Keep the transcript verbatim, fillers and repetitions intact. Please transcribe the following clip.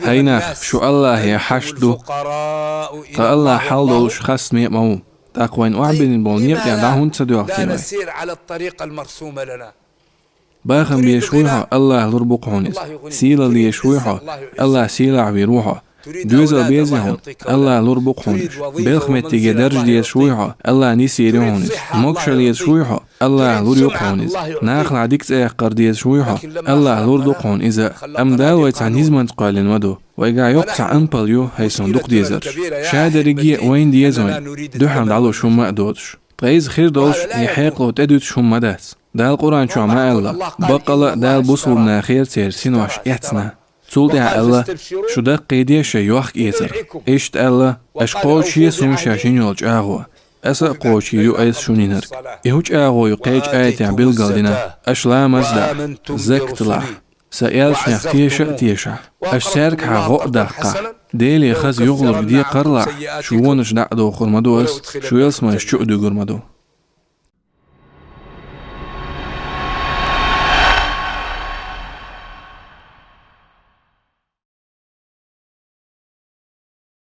Хьайнах, шу Аллахье хьашт ду. Тха Аллахь хьал долуш хастаме а ма ву. ТӀаккха вайна охьабиллина болу некъа тӀехь дӀа хӀунда ца доьлхий вай? Бахам беш вуй хьо, Аллахь лур бу-кх хьуна иза. Сийлалла еш вуй хьо, Аллахь сийлахь вийр ву хьо. Доьзал безий хьуна, Аллахь лур бу-кх хьуна уьш. Белхан меттиге дарж дезаш вуй хьо, Аллахь нисйийр ю хьуна иза. Могушалла езаш вуй хьо, Аллахь лур ю-кх хьуна иза. Нахала дика цӀе яккхар дезаш вуй хьо, Аллахь лур ду-кх хьуна иза. Амма Дала вай цхьана низамца кхоьллина ма ду. Вайгахь йоккха цхьа ампал ю, хӀай суна дукха дезарш. Ша дерриге а вайна деза вайна, дуьхьал дӀалуш хӀумма а доцуш. Ткъа иза хир долуш, и хьекъало тӀедуьтуш хӀумма ма дац. Дала Къуръан чохь ма аьлла: «Баккъала а Дала бусулба нахера церан синош эцна». Цул тӀаьхьа аьлла: «Шу даккхийде шайн йохк-эцар». Иштта аьлла: «Аша кхочушъе суна шаьш йина йолу чӀагӀо. Аса а кхочуш ю айса шуна йинарг». И хӀун чӀагӀо ю кхечу аятехь билгалдина: «Аша ламаз дахь, закат лахь, сан элчанех теша а тешахь, аша цаьргахьа гӀо а даккхахь, Деле хаза юхалург декхар а лахь, шун вонаш дӀа а дохур ма ду ас, шун ялсаманеш чу а дуьгур ма ду».